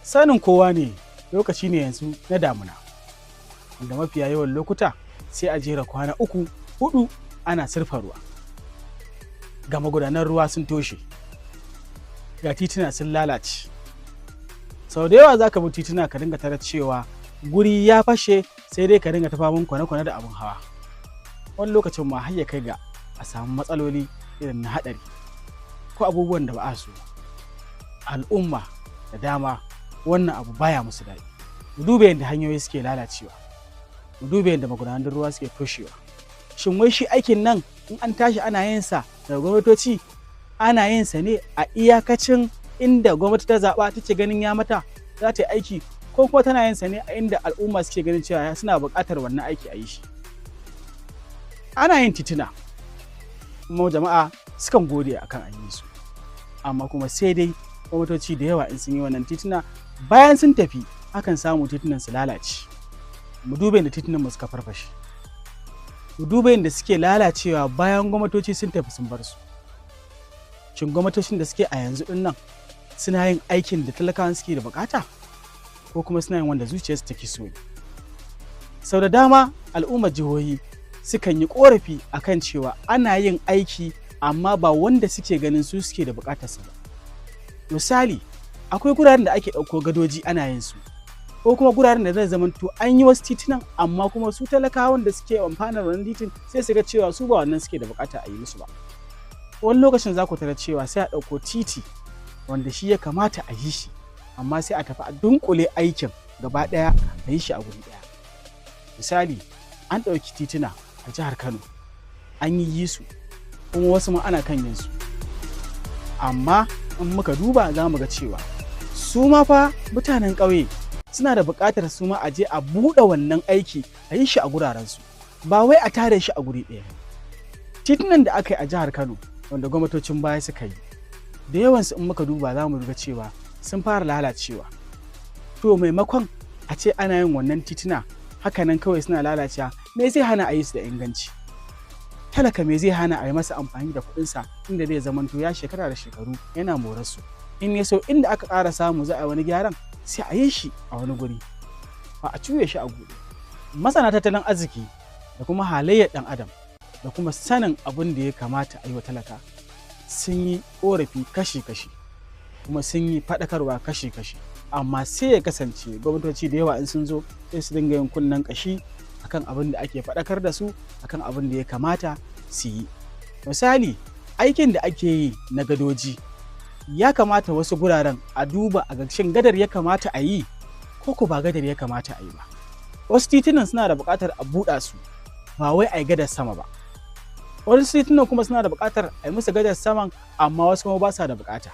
Sanin kowa ne, lokaci ne yanzu na damuna, wanda mafiya yawan lokuta sai a jera kwana 3, 4 ana surfa ruwa. Ga magudanan ruwa sun toshe, ga tituna sun lalace. Sau da yawa za ka bi tituna ka dinga tarar cewa guri ya fashe, sai dai ka dinga ta faman kwane-kwane da abin hawa. Wani lokacin ma har ya kai ga a samu matsaloli irin na haɗari ko abubuwan da ba a so. Al'umma da dama wannan abu baya musu daɗi. Mu duba yadda hanyoyi suke lalacewa, mu duba yadda magudanan ruwa suke toshewa. Shin wai shi aikin nan in an tashi ana yin sa daga gwamnatoci, ana yin sa ne a iyakacin inda gwamnati ta zaɓa take ganin ya mata za ta yi aiki, ko kuma tana yin sa ne a inda al'umma suke ganin cewa suna buƙatar wannan aiki a yi shi? Ana yin tituna kuma jama'a sukan gode akan an yi su, amma kuma sai dai gwamnatoci da yawa in sun yi wannan tituna, bayan sun tafi akan samu titunan su lalace. Mu duba yadda titunan mu suka farfashe, mu duba yadda suke lalacewa bayan gwamnatoci sun tafi sun bar su. Shin gwamnatocin da suke a yanzu din nan suna yin aikin da talakawan suke da bukata, ko kuma suna yin wanda zuciyarsu take so ne? Sau da dama al'ummar jihohi sukan yi korafi akan cewa ana yin aiki amma ba wanda suke ganin su suke da bukatarsa ba. Misali, akwai guraren da ake ɗauko gadoji ana yin su, ko kuma guraren da zai zamanto an yi wasu titunan, amma kuma su talakawan da suke amfanar wannan titin sai su ga cewa su ba wannan suke da bukata a yi musu ba. Wani lokacin za ku tarar cewa sai a ɗauko titi wanda shi ya kamata a yi shi, amma sai a tafi a dunkule aikin gaba ɗaya a yi shi a guri ɗaya. Misali, an ɗauki tituna a jihar Kano, an yi su, kuma wasu ma ana kan yin su, amma in muka duba za mu ga cewa su ma fa mutanen ƙauye suna da buƙatar su ma a je a buɗe wannan aiki a yi shi a gurarensu, ba wai a tare shi a guri ɗaya. Titunan da aka yi a jihar Kano wanda gwamnatocin baya suka yi, da yawansu in muka duba za mu ga cewa sun fara lalacewa. To maimakon a ce ana yin wannan tituna hakanan kawai suna lalacewa, me zai hana a yi su da inganci? Talaka me zai hana a yi masa amfani da kuɗinsa inda zai zamanto ya shekara da shekaru yana morarsu? In ya so inda aka ƙara samu za a yi wani gyaran, sai a yi shi a wani guri, ba a cuye shi a buɗe. Masana tattalin arziki da kuma halayyar ɗan adam da kuma sanin abin da ya kamata a yi wa talaka sun yi ƙorafi kashi-kashi, kuma sun yi faɗakarwa kashi-kashi, amma sai ya kasance gwamnatoci da yawa in sun zo sai su dinga yin kunnen ƙashi akan abin da ake faɗakar da su akan abin da ya kamata su yi. Misali, aikin da ake yi na gadoji, ya kamata wasu guraren a duba a ga shin gadar ya kamata a yi ko ko ba gadar ya kamata a yi ba. Wasu titunan suna da buƙatar a buɗa su, ba wai a yi gadar sama ba. Wasu titunan kuma suna da buƙatar a yi musu gadar saman, amma wasu kuma ba sa da buƙata.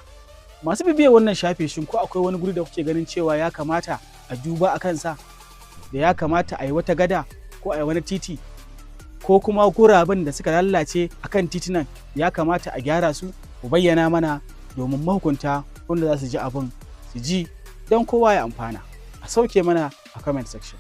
Masu bibiyar wannan shafi, shin ko akwai wani guri da kuke ganin cewa ya kamata a duba a kansa, da ya kamata a yi wata gada ko a yi wani titi, ko kuma guraben da suka lalace a kan titunan ya kamata a gyara su? Ku bayyana mana domin mahukunta wanda za su ji abin su ji, don kowa ya amfana. A sauke mana a comment section.